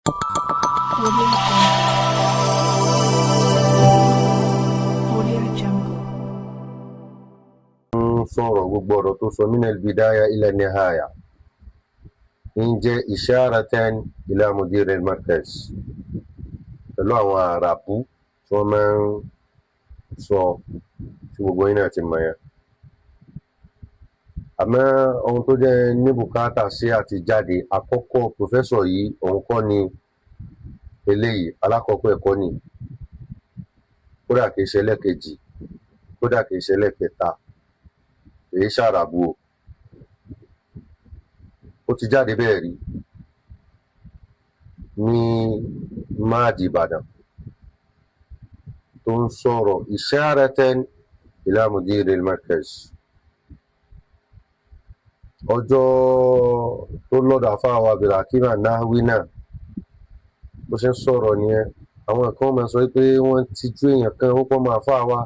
Audio Jungle. Audio Jungle. Ń sọ̀rọ̀, gbogbo ọ̀rọ̀ tó sọ minal bidaya ila nihaya ń jẹ́ isharatan ila mudir al-markaz, pẹ̀lú àwọn àràbù tí wọ́n máa ń sọ tí gbogbo yín náà ti mọ̀ yẹn. Àmọ́ ohun tó jẹ́ ní bùkátà sí àti jáde àkọ́kọ́, professor yìí, òun kọ́ ni eléyìí. Alákọ̀ọ́kọ́ ẹ̀kọ́ ni, kódà kìí ṣe ẹlẹ́kejì, kódà kìí ṣe ẹlẹ́kẹta, kìí ṣàràbù o. Ó ti jáde bẹ́ẹ̀ rí ní máàdì Ìbàdàn tó ń sọ̀rọ̀ isharatan ila mudir al-markaz. Ọjọ́ tó lọ́dọ̀ àfáàwọ̀ Abdulhakeem Nahwi náà, bó ṣe ń sọ̀rọ̀ nìyẹn. Àwọn kan máa sọ pé wọ́n ti jú èèyàn kan, ó pọ̀ mọ́ àfáà wa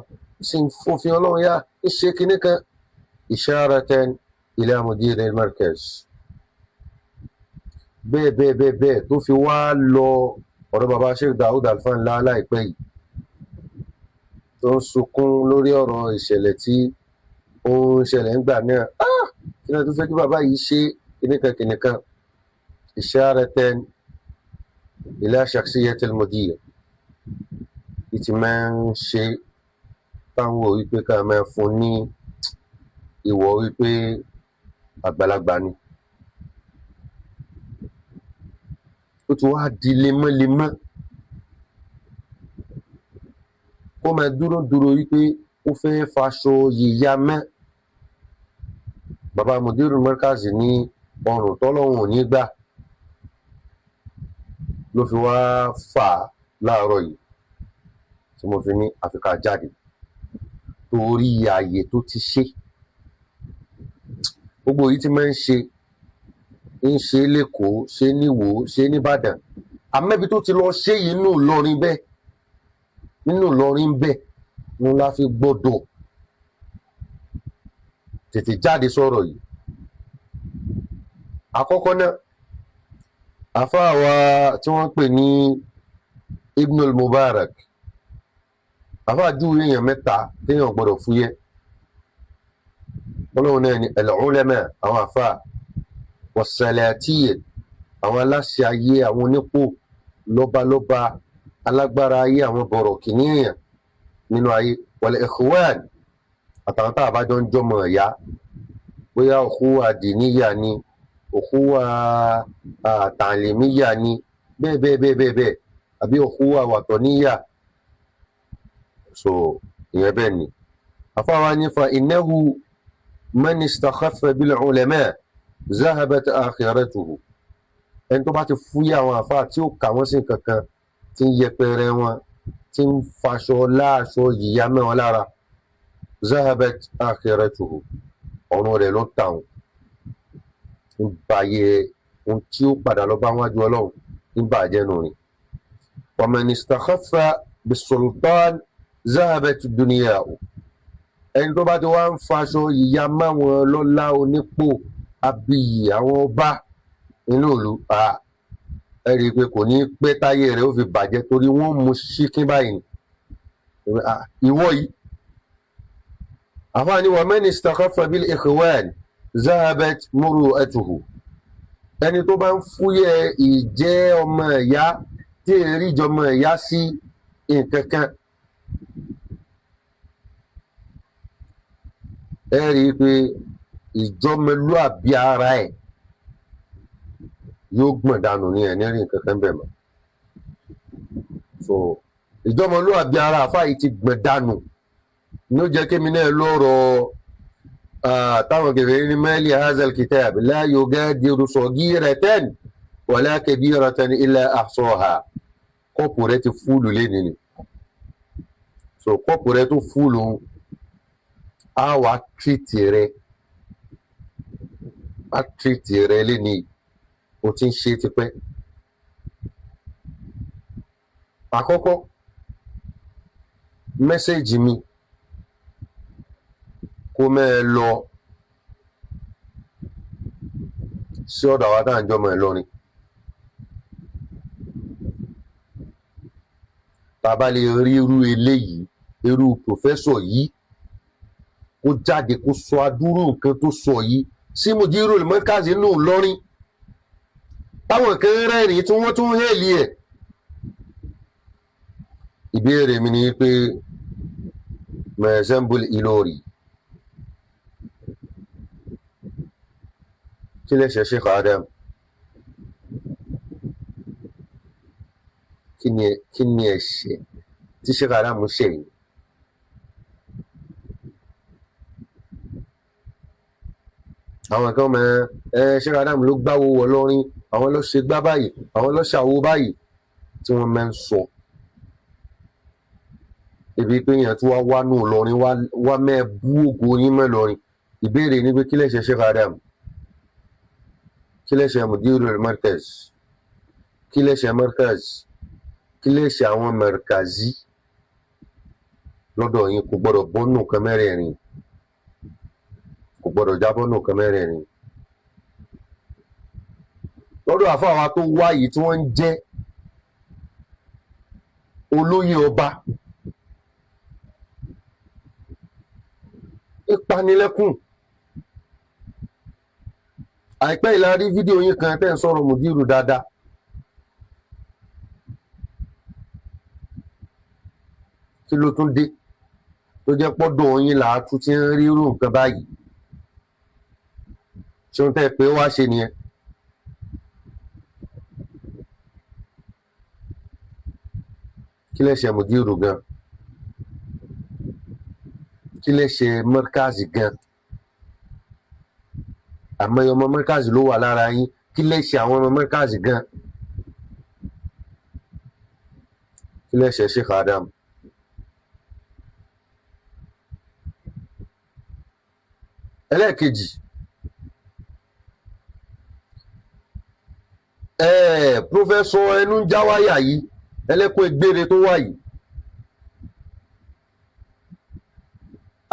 sì ń fòfin Ọlọ́run yá ń ṣe kinní kan, isharatan ila mudir al-markaz. Bẹ́ẹ̀ bẹ́ẹ̀ bẹ́ẹ̀ bẹ́ẹ̀ tó fi wá lọ ọ̀rọ̀ baba Sheikh Daoud Alfa ńlá láìpẹ́ yìí, tó ń sunkún lórí ọ̀rọ̀ ìṣẹ̀lẹ̀ tí ó ń ṣẹlẹ̀ ńgbà náà. Kí ló tó fẹ́ kí bàbá yìí ṣe kìnìkan kìnìkan, isharatan ila shakhsiyyat al-mudir. Ìtì máa ń ṣe táwọn ò wípé ká máa fún ní ìwọ̀ wípé àgbàlagbà ni. Ó ti wá di lemọ́lemọ́, kó máa dúró dúró wípé ó fẹ́ faṣọ yìyà mọ́ bàbá mudiru markaz ní ọrùn tọ́lọ́hún ò ní gbà, ló fi wá fà á láàárọ̀ yìí tí mo fi ní àfikà jáde, torí ààyè tó ti ṣe gbogbo yìí tí máa ń ṣe, ń ṣe lẹ́kọ̀ọ́, ṣe níwò, ṣe nìbàdàn, àmẹ́bi tó ti lọ ṣe yìí nínú Ìlọrin bẹ́ẹ̀, nínú Ìlọrin bẹ́ẹ̀ ni la fi gbọ́dọ̀ tètè jáde sọ̀rọ̀ yìí. Àkọ́kọ́ náà, àfáà wa tí wọ́n pè ní Ibnul Mubarak, àfáà júwe èèyàn mẹ́ta téèyàn gbọ́dọ̀ fúyẹ́. Ọlọ́run náà ni al-ulama, àwọn àfáà, was-salatin, àwọn aláṣẹ ayé, àwọn onípò lọ́balọ́ba, alágbára ayé, àwọn bọ̀rọ̀ kìíní èèyàn nínú ayé, wal-ikhwan, àtàwọn tá a bá jọ ń jọmọ ìyá, bóyá ukhuwa dìníyà ni, ukhuwa tàlímíyà ni, bẹ́ẹ̀ bẹ́ẹ̀ bẹ́ẹ̀ bẹ́ẹ̀ bẹ́ẹ̀, àbí ukhuwa wàtọ̀níyà. So ìyẹn bẹ́ẹ̀ ni. Àfáwa ní fa innahu man istakhaffa bil ulama zahabat akhiratuhu. Ẹni tó bá ti fúyà àwọn àfáà, tí ó kà wọ́n sí kankan, tí ń yẹpẹrẹ wọn, tí ń faṣọ láàṣọ yìyà mọ́ wọn lára, zahabat akhiratuhu, ọ̀run rẹ̀ ló tà wọn, ń báyé ohun tí ó padà lọ bá wájú Ọlọ́run ń bàjẹ́ nù ni. Wa man istakhaffa bis-sultan zahabat dunyahu. Ẹni tó bá ti wá ń faṣọ yìyà máwọn lọ́lá, onípò, abiyì, àwọn ọba inú ìlú, ẹ rí i pé kò ní pẹ́ táyé rẹ̀ ó fi bàjẹ́, torí wọ́n mú ṣíkín báyìí ìwọ yìí. Àfáàní wa man istakhaffa bil ikhwan zahabat muru'atuhu. Ẹni tó bá ń fúyẹ́ ìjẹ́ ọmọ ìyá, tí èrí ìjọmọ ìyá sí nǹkan kan, ẹ rí i pé ìjọmọlúàbí ara ẹ̀ yóò gbọ̀n dànù ní ẹ̀ ní rí nǹkan kan bẹ̀ mọ́. So ìjọmọlúàbí ara àfáà yìí ti gbọ̀n dànù ní ó jẹ́ kémi náà lọ́rọ̀ táwọn kèfèrí ní mali hazal kitab la yugadiru sagiratan wala kabiratan illa ahsaha. Kọ́pù rẹ ti fúlù lẹ́ni ni. So kọ́pù rẹ tó fúlù, á wàá tírìtì rẹ, á tírìtì rẹ lẹ́ni o ti ń ṣe tipẹ́. Àkọ́kọ́ mẹ́sẹ̀gì mi kó mẹ́ẹ̀ lọ sí ọ̀dọ̀ àwa tá à ń jọmọ Ìlọrin. Tá a bá lè rí irú eléyìí, irú pòfẹ́sọ̀ yìí, kó jáde kó sọ adúrú nǹkan tó sọ yìí sí Mudirul Markaz nínú Ìlọrin, táwọn kan rẹ́rìn-ín tí wọ́n tún hẹ́ẹ̀lì ẹ̀. Ìbéèrè mi ni pé mẹ̀sẹ̀mbùl Ìlọrí, kí lẹ̀ṣẹ̀ Sheikh Adam? Kí ni ẹ̀ṣẹ̀ tí Sheikh Adam ṣẹ̀ yìí? Àwọn kan mọ ẹ Sheikh Adam ló gbáwo wọ lọ́rin, àwọn ló ṣe gbá báyìí, àwọn ló ṣàwo báyìí, tí wọ́n máa ń sọ. Ibi pé èèyàn tí wàá wá nù lọrin wá mẹ́ẹ̀ bú ògo yín mọ́ lọrin. Ìbéèrè ni pé kí lẹ̀ṣẹ̀ Sheikh Adam? Kí lẹ̀ṣẹ̀ Mudirul Markaz? Kí lẹ̀ṣẹ̀ Markaz? Kí lẹ̀ṣẹ̀ àwọn Markazi lọ́dọ̀ yín? Kò gbọ́dọ̀ bọ́ nù kan mẹ́rẹ̀ẹ̀rin, kò gbọ́dọ̀ jábọ́ nù kan mẹ́rẹ̀ẹ̀rin. Lọ́dọ̀ àfáà wa tó wá yìí tí wọ́n ń jẹ́ olóyè ọba, ìpanilẹ́kùn. Àìpẹ́ ìlà rí fídíò yín kan tẹ́ ń sọ̀rọ̀ Mudiru dáadáa. Kí ló tún dé tó jẹ́ pọ́dọ̀ yín là á tún ti ń rí irú nǹkan báyìí? Ṣé ohun tẹ́ ẹ pé wá ṣe nìyẹn? Kí lẹ̀ṣẹ̀ Mudiru gan? Kí lẹ̀ṣẹ̀ Markazi gan? Àmọ́ ọmọ Markazi ló wà lára yín. Kí lẹ̀ṣẹ̀ àwọn ọmọ Markazi gan? Kí lẹ̀ṣẹ̀ Sheikh Adam? Ẹlẹ́ẹ̀kejì, pòfẹ́sọ̀ ẹnu ń jáwáyà yìí, ẹlẹ́kùn egbére tó wà yìí,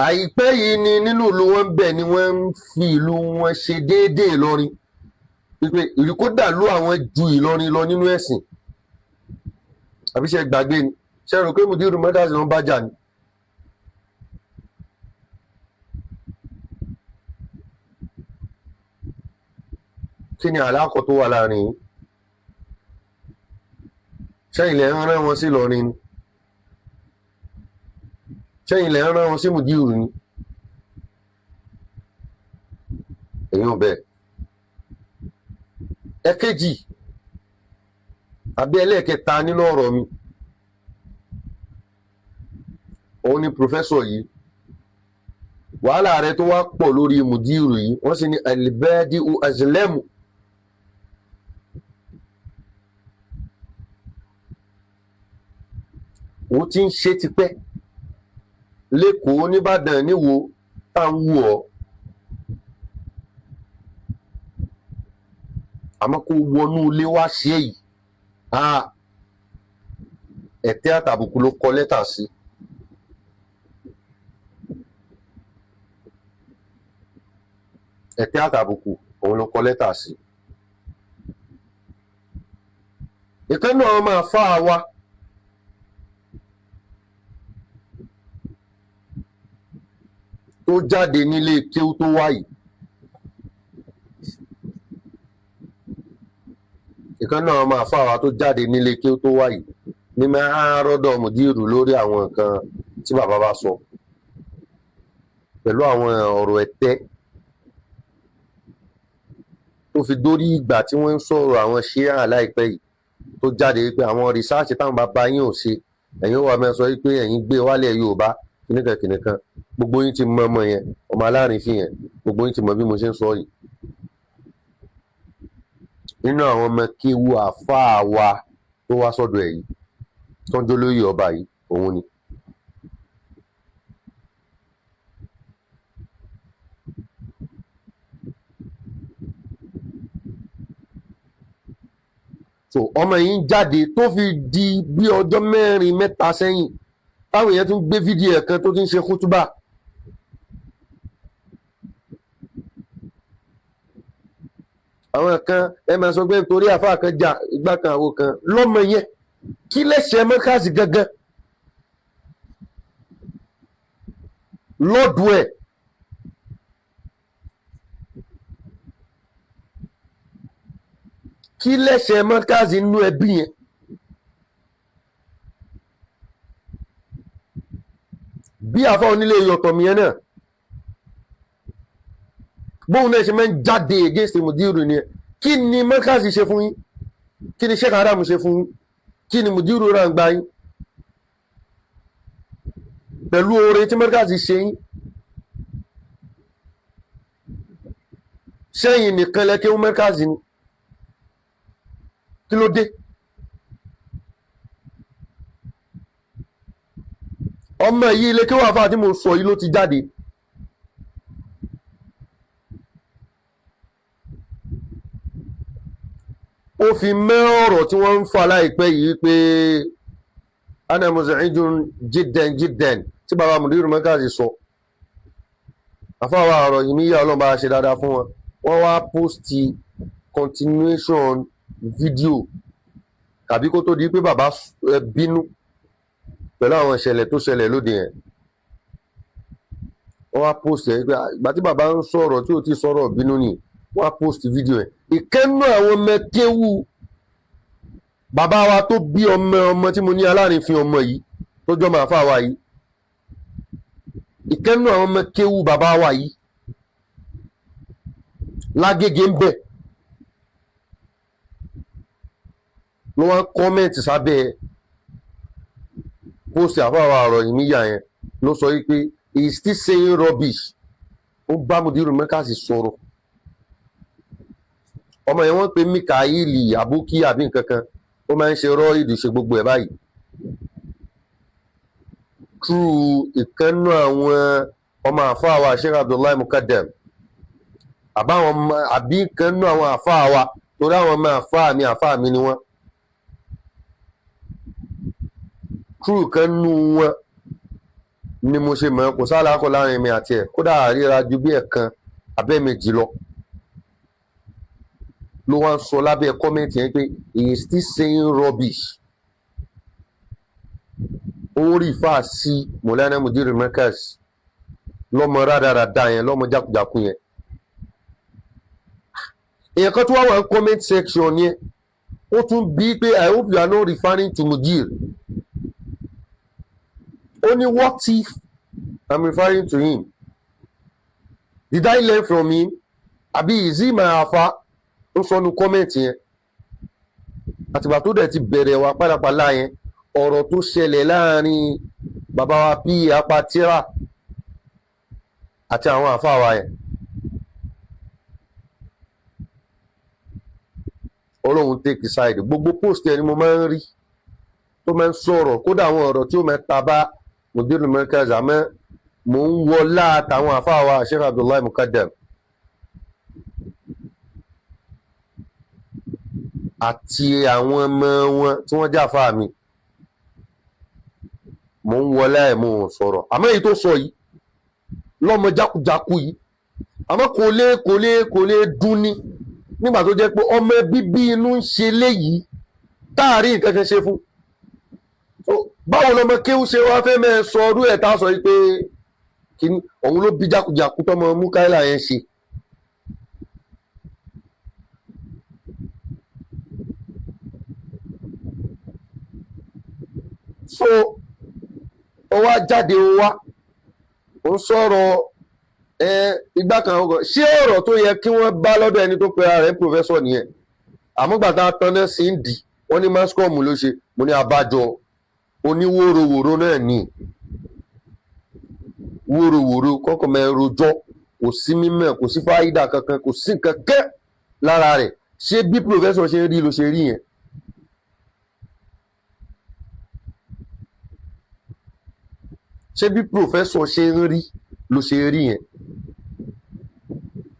àìpẹ́ yìí ni nínú ìlú wọn bẹ̀ ni wọ́n ń fi ìlú wọn ṣe déédéé Ìlọrin, wípé ìrìkódà ló àwọn ju Ìlọrin lọ nínú ẹ̀sìn. Àbí ṣe gbàgbé ni? Ṣe rò pé Mudirul Markaz ló ń bá jà ni? Kí ni àlákọ̀ tó wà láàrin yìí? Ṣẹ́yìn lẹ̀ ń rán wọn sí Ìlọrin ni? Ṣẹ́yìn lẹ̀ ń rán wọn sí Mudiru ni? Èyí ò bẹ́ẹ̀. Ẹ̀kejì àbí ẹlẹ́ẹ̀kẹta nínú ọ̀rọ̀ mi, òun ni pòfẹ́sọ̀ yìí. Wàhálà rẹ tó wá pọ̀ lórí Mudiru yìí, wọ́n sì ní al-badi'u azlamu. Ó ti ń ṣe tipẹ́ lẹ́kọ̀ọ́ nìbàdàn níwò tá à ń wù ọ́, àmọ́ kó wọnú ilé wá ṣe yìí, ẹ̀tẹ́ àtàbùkù ló kọ lẹ́tà sí. Ẹ̀tẹ́ àtàbùkù òun ló kọ lẹ́tà sí. Ìkan náà máa fà á wá. Tó jáde nílé kéwú tó wá yìí. Ìkan náà máa fà wá tó jáde nílé kéwú tó wá yìí ní máa rọ́dọ̀ Mudiru lórí àwọn nǹkan tí bàbá bá sọ pẹ̀lú àwọn ọ̀rọ̀ ẹ̀tẹ́ tó fi dórí ìgbà tí wọ́n ń sọ̀rọ̀ àwọn ṣíà láìpẹ́ yìí tó jáde pé àwọn rìsáàsì táwọn bàbá yín ò ṣe, ẹ̀yin wà máa sọ pé ẹ̀yin gbé wálẹ̀ Yorùbá kìnìkan kìnìkan. Gbogbo yín ti mọ ọmọ yẹn, ọmọ alárìnfín yẹn, gbogbo yín ti mọ bí mo ṣe ń sọ yìí. Nínú àwọn ọmọ kéwu àfáà wa tó wá sọ́dọ̀ ẹ̀ yìí tó ń jó lóyè ọba yìí, òun ni. So ọmọ yìí ń jáde tó fi di bí ọjọ́ mẹ́rin mẹ́ta sẹ́yìn táwọn èèyàn tún gbé fídíò ẹ̀ kan tó ti ń ṣe kútúbà. Àwọn kan ẹ máa sọ pé nítorí àfáà kan jà ìgbà kan àwo kan lọ́mọ yẹn. Kí lẹ́sẹ̀ mọ́kàsí gangan lọ́dún ẹ̀? Kí lẹ́sẹ̀ mọ́kàsí nínú ẹbí yẹn? Bí àfa onílé yọ̀tọ̀ mi yẹn náà, bóun náà ṣe máa ń jáde against Mudiru ni ẹ. Kí ni mọ́kàsí ṣe fún yín? Kí ni Sheikh Adam ṣe fún yín? Kí ni Mudiru rà ń gba yín pẹ̀lú oore tí mọ́kàsí ṣe yín? Sẹ́yìn nìkan lẹ́kẹ́ mọ́kàsí ni? Kí ló dé? Ọmọ yìí ilé kí wàá fà tí mo sọ yìí ló ti jáde. Ó fi mẹ́ ọ̀rọ̀ tí wọ́n ń fà láìpẹ́ yìí pé ana muz'ijun jiddan jiddan tí bàbá Mudiru Markaz sọ. Àfáwà ọ̀rọ̀ yìí míyà, Ọlọ́run bá ṣe dáadáa fún wọn. Wọ́n wá post continuation video tàbí kó tó di pé bàbá bínú pẹ̀lú àwọn ìṣẹ̀lẹ̀ tó ṣẹlẹ̀ lóde yẹn. Wọ́n wá post ẹ̀ pé ìgbà tí bàbá ń sọ̀rọ̀ tí ò ti sọ̀rọ̀ bínú ni wọ́n á post video ẹ̀. Ìkẹ́nu àwọn ọmọ kéwú bàbá wa tó bí ọmọ ọmọ tí mo ní alárìnfín ọmọ yìí tó jọmọ àfa wa yìí, ìkẹ́nu àwọn ọmọ kéwú bàbá wa yìí lágége ń bẹ̀ ló wá comment sábẹ́ post àfáwà ọ̀rọ̀ yìí níyà yẹn, ló sọ yìí pé he is still saying rubbish. Ó bá Mudiru Markaz sọ̀rọ̀. Ọmọ yẹn wọ́n pe Mikaeli abuki àbí nǹkan kan, ó máa ń ṣe rọ́ ìdùṣe gbogbo ẹ̀ báyìí through ìkànnú àwọn ọmọ àfáà wa Sheikh Abdullahi Mukadam, àbáwọn ọmọ àbí ìkànnú àwọn àfáà wa, torí àwọn ọmọ àfáà mi àfáà mi ni wọ́n, through ìkànnú wọn ni mo ṣe mọ̀. Kò sáà kọ́ láàrin mi àti ẹ̀, kódà àríra ju bí ẹ̀kan abẹ́ẹ̀mejì lọ. Ló wá ń sọ lábẹ́ comment yẹn pé he is still saying rubbish. Ó rí fà sí Mọ̀lánà Mudiru Markaz lọ́mọ rádaràda yẹn, lọ́mọ jákujàku yẹn. Èèyàn kan tó wá wà ní comment section yẹn, ó tún bí pé, "I hope you are not referring to Mudir." Ó ní, "What if I'm referring to him? Did I learn from him? Àbí is he my afa?" Ó sọ nu comment yẹn. Àtìgbà tó dẹ̀ ti bẹ̀rẹ̀ wá pálapàla yẹn, ọ̀rọ̀ tó ṣẹlẹ̀ láàrin bàbá wa pí apatira àti àwọn àfáà wa yẹn, Ọlọ́run take side. Gbogbo post ẹ ni mo máa ń rí tó máa ń sọ̀rọ̀, kódà àwọn ọ̀rọ̀ tí ó máa ta bá Mudiru Markaz, àmọ́ mò ń wọlá àtàwọn àfáà wa Sheikh Abdullahi Mukadam àti àwọn ọmọ wọn tí wọ́n jẹ́ àfáà mi, mò ń wọlé ẹ̀, mò ń sọ̀rọ̀. Àmọ́ èyí tó sọ yìí lọ́mọ jákujáku yìí, àmọ́ kò lè dún ní nígbà tó jẹ́ pé ọmọ bíbí inú ń ṣe léyìí táàrí nǹkan kan ṣe fún. So, báwo lọmọ kéwú ṣe wá fẹ́ mẹ́ sọ ọdún ẹ̀ tá a sọ yìí pé kíní òun ló bí jákujáku tọmọ Mukaila yẹn ṣe? So ó wá jáde, ó wá ó ń sọ̀rọ̀ ẹ igbá kan ọgọ. Ṣé ọ̀rọ̀ tó yẹ kí wọ́n bá lọ́dọ̀ ẹni tó pera rẹ̀ ń professor nìyẹn? Àmúgbàtà tanná sí ń dì wọ́n ní mascom ló ṣe. Mo ní abájọ oníwòrowòro náà ní wòrowòro kọ́kọ́ mẹ́rojọ́, kò sí mímọ̀, kò sí fáyidà kankan, kò sí nǹkan kẹ́ lára rẹ̀. Ṣé bí professor ṣe ń rí ló ṣe rí yẹn? Ṣé bí professor ṣe ń rí ló ṣe rí yẹn?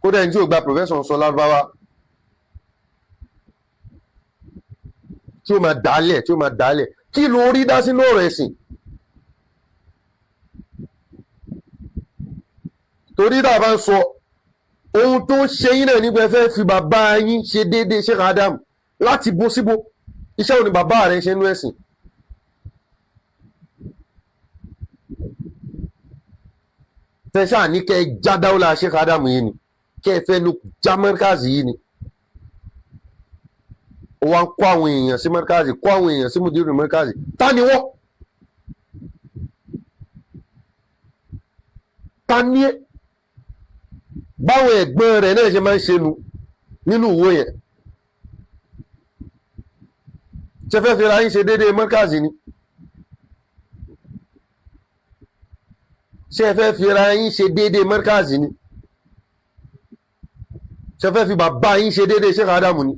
Kódà ẹni tí ò gba professor sọ lárúbáwá tí ó máa dálẹ̀, tí ó máa dálẹ̀, kí ló rí dá sínú ọ̀rọ̀ ẹ̀sìn? Torí tá a bá ń sọ ohun tó ń ṣe yín náà nígbà ẹ fẹ́ fi bàbá yín ṣe déédéé Sheikh Adam láti bó síbò. Iṣẹ́ wo ni bàbá rẹ̀ ń ṣe nínú ẹ̀sìn? Tẹ̀sán ní kẹ́ ẹ já dáwọ́lá Sheikh Adamu yìí ni, kẹ́ ẹ fẹ́ nu já mọ́rkàzì yìí ni. Ó wá ń kó àwọn èèyàn sí mọ́rkàzì, kó àwọn èèyàn sí mùdírù mọ́rkàzì. Ta ni wọ́n? Ta ni ẹ́? Báwọn ẹ̀gbọ́n rẹ̀ náà ṣe máa ń ṣe nu nínú ìwé yẹn. Ṣe fẹ́ fi ra yín ṣe déédéé mọ́rkàzì ni? Ṣé ẹ fẹ́ fi ra yín ṣe déédéé mọ́rkàzì ni? Ṣé ẹ fẹ́ fi bàbá yín ṣe déédéé Sheikh Adamu ni?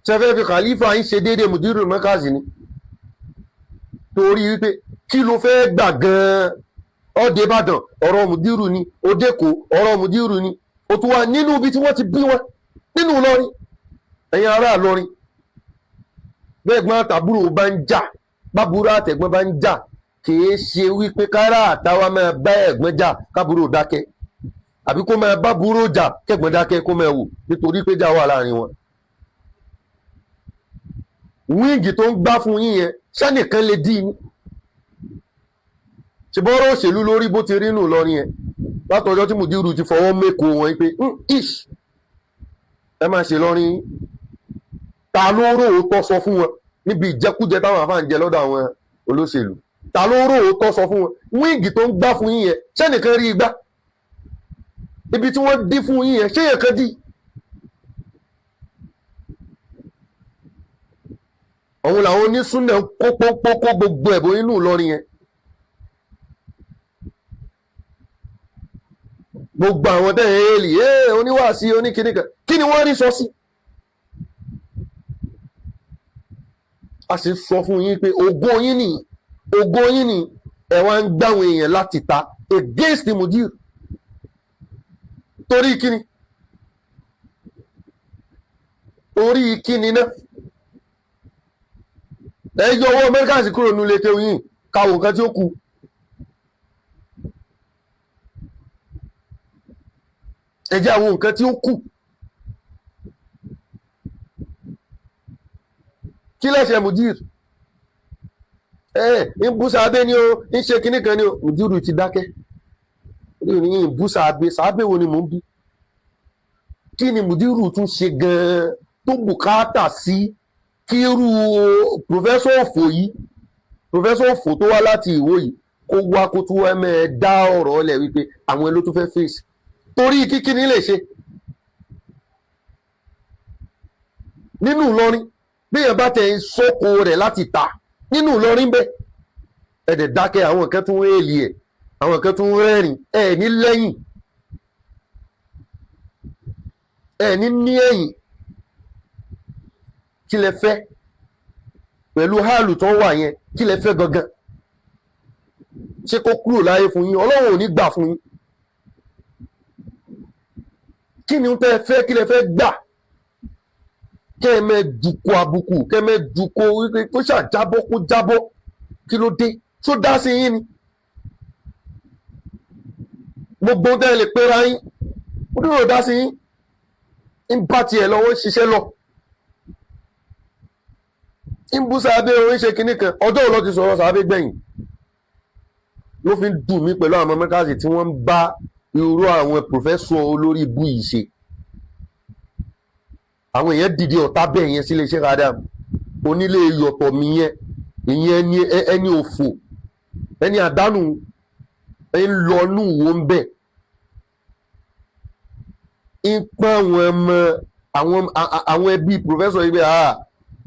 Ṣé ẹ fẹ́ fi khalifa yín ṣe déédéé mùdírù mọ́rkàzì ni? Torí wípé kí ló fẹ́ gbà gan-an? Ọdẹ Ìbàdàn ọ̀rọ̀ mùdírù ni, Òdekò ọ̀rọ̀ mùdírù ni, ó tún wà nínú ibi tí wọ́n ti bí wọn nínú Ìlọrin. Ẹ̀yin ará Ìlọrin, bẹ́ẹ̀ gbọ́n àtàbúrò bá ń jà, bábúrò àtẹ̀gbọ́n bá ń jà, kìí ṣe wípé kára àtàwa máa bá ẹ̀gbọ́n jà kábúrò dákẹ́, àbí kó máa bá búrò jà kẹ́gbọ́n dákẹ́ kó máa wò, nítorí pé jà wà láàrin wọn. Wíńgì tó ń gbá fún yín yẹn sẹ́nìkan lè dí ní. Ṣùgbọ́n ọ̀rọ̀ òṣèlú lórí bó ti rí nù lọ́rin yẹn látọjọ́ tí mùdírù ti fọwọ́ mẹ́kọ̀ọ́ wọn pé ish ẹ máa ṣe lọ́rin. Ta ló rò ó tọ́ sọ fún wọn níbi ìjẹkújẹ táwọn àfáà ń jẹ lọ́dọ̀ àwọn olóṣèlú? Ta ló rò ó tọ́ sọ fún wọn? Wíńgì tó ń gbá fún yín yẹn sẹ́nìkan rí igbá? Ibi tí wọ́n dí fún yín yẹn ṣé yẹn kan dí? Òun làwọn onísúnà kó pọ́npọ́n kó gbogbo ẹ̀bùn inú Ìlọrin yẹn. Gbogbo àwọn tẹ̀ ẹ́ èlì ẹ́ oníwàásí oníkìníkan kí ni wọ́n rí sọ sí? A sì sọ fún yín pé ògo yín ni, ògo yín ni, ẹ wá ń gbáwọn èèyàn láti ta against the mudir. Torí kíni? Torí kíni náà? Ẹ yọ owó Amẹ́ríkà kúrò nílé kéwìn yìí káwọn nǹkan tí ó kù. Ẹ jẹ́ àwọn nǹkan tí ó kù. Kí lẹ́sẹ̀ mudir? Ẹ ń bú sàábé ni o, ń ṣe kinní kan ni o. Mudiru ti dákẹ́. Ń bú sàábé, sàábé wo ni mò ń bú? Kí ni mudiru tún ṣe gan-an tó bùkátà sí kí irú pòfẹ́sọ̀ òfò yìí, pòfẹ́sọ̀ òfò tó wá láti Ìwó yìí, kó wá kó tún wá mẹ́ẹ̀ dá ọ̀rọ̀ ọ̀lẹ̀ wípé àwọn ló tún fẹ́ fèsì? Torí kíkí ni lè ṣe nínú Ìlọrin bí èèyàn bá tẹ̀ ń sọ́kò rẹ̀ láti ta nínú Ìlọrin bẹ́ẹ̀, ẹ dẹ̀ dákẹ́. Àwọn kan tún èèlì ẹ̀, àwọn kan tún rẹ́rìn, ẹ̀ ní lẹ́yìn, ẹ̀ ní ní ẹ̀yìn. Kí lẹ fẹ́ pẹ̀lú háàlù tó wà yẹn? Kí lẹ fẹ́ gangan? Ṣé kó kúrò láyé fún yín? Ọlọ́run ò ní gbà fún yín. Kí ni tẹ́ fẹ́? Kí lẹ fẹ́ gbà? Kẹ́ ẹ mẹ́ dùkọ̀ àbùkù, kẹ́ ẹ mẹ́ dùkọ̀ wípé kó ṣàjábọ́, kó jábọ́. Kí ló dé? Tó dá sí yín ni gbogbo tẹ́ ẹ lè pera yín, ó dúró dá sí yín, ń bá tiẹ̀ lọ́wọ́ ṣiṣẹ́ lọ, ń bú sábẹ́ orin ṣe kinní kan. Ọjọ́ òun lọ ti sọ̀rọ̀ sábẹ́ gbẹ̀yìn ló fi ń dùn mí pẹ̀lú àwọn mẹ́kàsì tí wọ́n ń bá irú àwọn pòfẹ́sọ̀ olórí ibú yìí ṣe. Àwọn èèyàn dìde ọ̀tá bẹ́ẹ̀ yẹn sílé Sheikh Adam onílé yọ̀tọ̀ mi yẹn, ìyẹn ẹni òfò, ẹni àdánù, ń lọ nù wó ń bẹ̀, ń pọ́n àwọn ọmọ àwọn ẹbí pòfẹ́sọ̀ yìí bẹ́ẹ̀.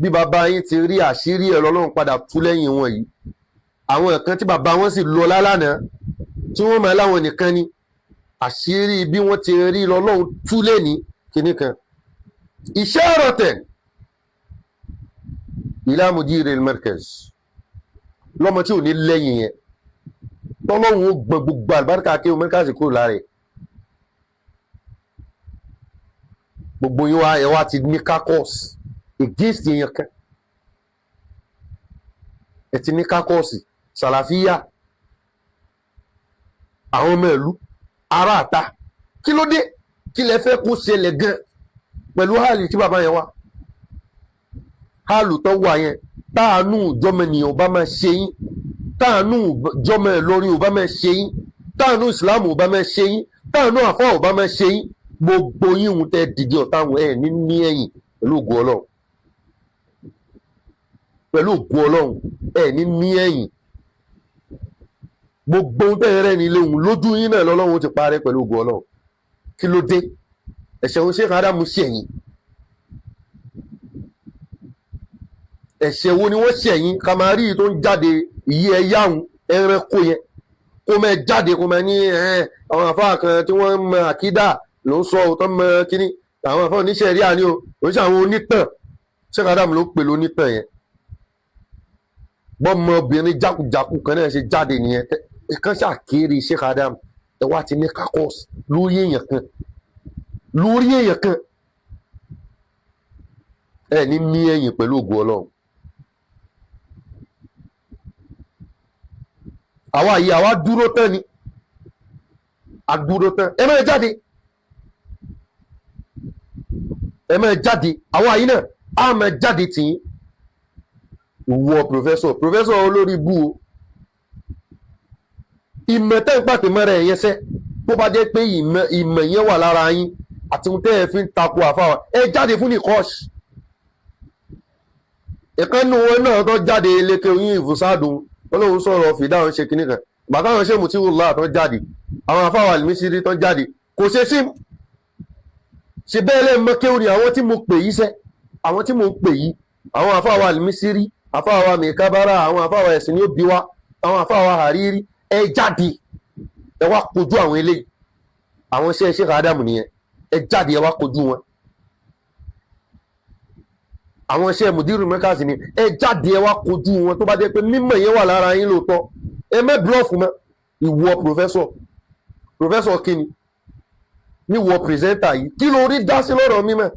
Bí bàbá yín ti rí àṣírí ẹ̀ lọ́lọ́run padà tú lẹ́yìn wọn yìí. Àwọn kan tí bàbá wọn sì lọ lálànà tí wọ́n máa láwọn nìkan ni àṣírí bí wọ́n ti rí lọ́lọ́run tú lẹ́ni kinní kan. Isharatan ila mudir al-markaz, lọ́mọ tí ò ní lẹ́yìn yẹn tọ́lọ́run ó gbọ́n gbogbo àlùbáríkà kí o markaz kúrò lára ẹ̀. Gbogbo yín wá ẹ wá ti ní kakọ́s against èèyàn kan, ẹ ti ní kakọ́ọ̀sì sàlàfíà àwọn ọmọ ìlú ará àta. Kí ló dé? Kí lẹ fẹ́ kó ṣẹlẹ̀ gan pẹ̀lú hàlì tí bàbá yẹn wá? Hálù tó wà yẹn, táànù jọmọnìyàn ò bá máa ṣe yín, táànù jọmọ Ìlọrin ò bá máa ṣe yín, táànù ìsìlámù ò bá máa ṣe yín, táànù àfọ ò bá máa ṣe yín, gbogbo yín ń tẹ dìde ọ̀tá àwọn ẹ̀ ní ní ẹ̀yìn pẹ̀lú ògo Ọlọ́run, pẹ̀lú ògo Ọlọ́run ẹ̀ ní ní ẹ̀yìn. Gbogbo ohun tẹ́ rẹ́ ní ilé òun lójú yín náà lọ́lọ́run ó ti parẹ́ pẹ̀lú ògo Ọlọ́run. Kí ló dé? Ẹ̀ṣẹ̀ òun Sheikh Adamu ṣẹ̀yìn? Ẹ̀ṣẹ̀ wo ni wọ́n ṣẹ̀yìn? Ká máa rí i tó ń jáde ìyí ẹ̀yà òun ẹranko yẹn kó mẹ́ jáde kó mẹ́ ní àwọn àfáà kan tí wọ́n mọ àkídà ló ń sọ ọ́ tó mọ kínní, àwọn àfáà oníṣẹ̀ríà ni o, oníṣẹ́ àwọn onítàn. Sheikh Adamu ló pè lónítàn yẹn. Bọ́mọbìnrin jákujàku kan náà ṣe jáde nìyẹn, kan ṣàkéré Sheikh Adam. Ẹ wá ti ní kakọ́s lórí èèyàn kan, lórí èèyàn kan. Ẹ ní ní ẹ̀yìn pẹ̀lú ògo Ọlọ́run. Àwa yìí àwa dúró tán ni, a dúró tán. Ẹ máa jáde, ẹ máa jáde. Àwa yìí náà a máa jáde tì í. Ìwọ pòfẹ́sọ̀ olórí bú o, ìmọ̀ tẹ́ ń pàpè mọ́ra ẹ̀yẹ sẹ́, tó bá jẹ́ pé ìmọ̀ yẹn wà lára yín àti ohun tẹ́ ẹ fi ń takò àfáwà, ẹ jáde fún nìkọ́ọ̀ṣì. Ìkànnì wọn náà tó jáde lékè oyin ìfúsádùn olóhùn sọ̀rọ̀ fìdáhùn ṣe kinní kan, bàtà àwọn ṣé mùtíwùlá tó jáde, àwọn afáwà àlùmísírí tó jáde, kò ṣe sí ṣe bẹ́ẹ̀ lẹ́ẹ̀ mọ́ kéwù ni. Àwọn tí mo pè yí sẹ́, àwọn tí mo pè yí, àwọn afáwà àlùmísírí, afáwà mìkábára, àwọn afáwà ẹ̀sìn ní ó bí wa, àwọn afáwà àrírí, ẹ jáde ẹ wá kojú àwọn eléyìí. Àwọn iṣẹ́ Sheikh Adamu nìyẹn. Ẹ jáde ẹ wá kojú wọn. Àwọn iṣẹ́ Mudiru Markaz ni, ẹ jáde ẹ wá kojú wọn. Tó bá jẹ́ pé mímọ̀ yẹn wà lára yín lóòótọ́, ẹ mẹ́ búlọ́ọ̀fù mọ́. Ìwọ pòfẹ́sọ̀ kíni níwọ pírẹsẹ́ńtà yìí, kí ló rí dá sí lọ́rọ̀ mímọ̀?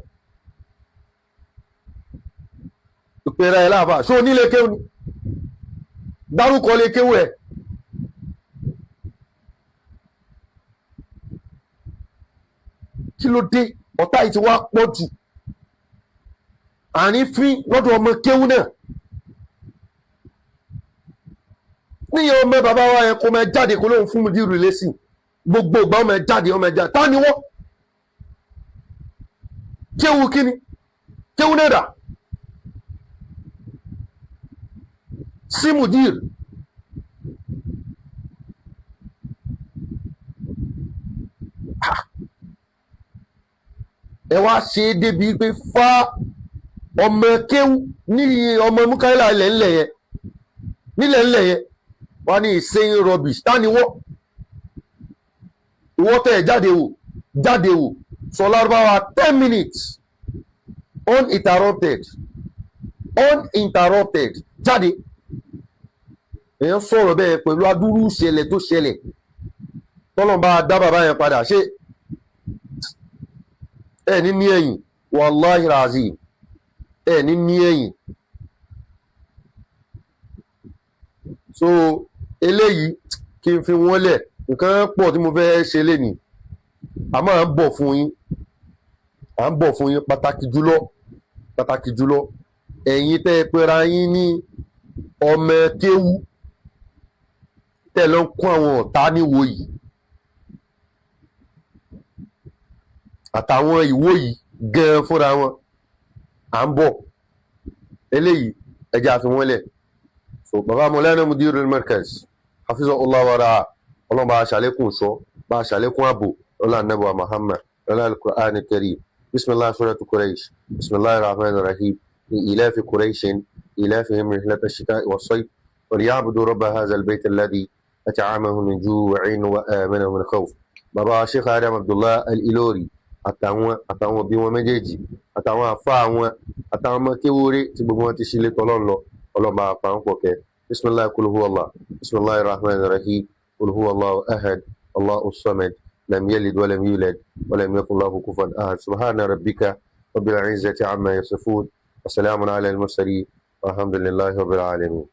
Ìpèrè ẹ̀ láàbà ṣó onílé kéwù ni? Dárúkọ lé kéwù ẹ̀. Kí ló dé? Ọ̀tá yìí ti wá pọ̀ jù, àrífín lọ́dọ̀ ọmọ kéwú náà. Níyẹn ọmọ bàbá wa yẹn kó máa jáde kó lóun fún mi dírú lẹ́sìn gbogbo ìgbà, ọmọ jáde ọmọ jáde. Ta ni wọ́n? Kéwú kíni? Kéwú náà dà sí mudir. Ẹ wá ṣe é débi pé fá ọmọ kéwú ní ọmọ mukaila ilẹ̀ ńlẹ̀ yẹn, nílẹ̀ ńlẹ̀ yẹn, wọ́n ní ìsẹ́yìn rubbish. Ta ni wọ́n? Ìwọ́ tẹ̀ jáde wò, jáde wò sọ lárúbáwá 10 minutes uninterrupted, uninterrupted, jáde. Èèyàn sọ̀rọ̀ bẹ́ẹ̀ pẹ̀lú adúrú ìṣẹ̀lẹ̀ tó ṣẹlẹ̀, tọ́lọ́n bá dá bàbá yẹn padà. Ṣé ẹ ní ní ẹ̀yìn? Wàláhì razim, ẹ ní ní ẹ̀yìn. So eléyìí kí n fi wọ́n lẹ̀, nǹkan pọ̀ tí mo fẹ́ ṣe lénìí, àmọ́ à ń bọ̀ fún yín, à ń bọ̀ fún yín, pàtàkì jùlọ, pàtàkì jùlọ ẹ̀yin tẹ́ ẹ pera yín ní ọmọ kéwú, tẹ́ ẹ lọ ń kún àwọn ọ̀tá níwò yìí àtàwọn ìwò yìí gan fúnra wọn. À ń bọ̀ eléyìí, ẹ jẹ́ àfi wọ́n lẹ̀. So bàbá Mawlana Mudirul Markaz hafizahullah wa ra'a, ọlọ́run bá a ṣàlékún sọ, bá a ṣàlékún ààbò, ọlá anabi Muhammad, ọlá al-Qur'an al-Karim. Bisimilahi suratu Quraysh, bisimilahi rahman rahim, ilafi Qurayshin ilafihim rihlata ash-shita'i was-sayf falyabudu rabba hadha al-bayt alladhi at'amahum min ju'in wa amanahum min khawf. Bàbá Sheikh Adam Abdullah al-Ilori àtàwọn òbí wọn méjèèjì, àtàwọn àfa wọn, àtàwọn ọmọ kéwúrẹ́ tí gbogbo wọn ti ṣílé tọ́lọ́n lọ, ọlọ́mọ àpá ń pọ̀ kẹ́. Bisimilahi kul huwa Allah, bisimilahi rahman rahim, kul huwa Allahu ahad, Allahu samad, lam yalid walam yulad walam yakun lahu kufuwan ahad. Subhana rabbika rabbil izzati amma yasifun wa salamun ala al-mursalin walhamdulillahi rabbil alamin.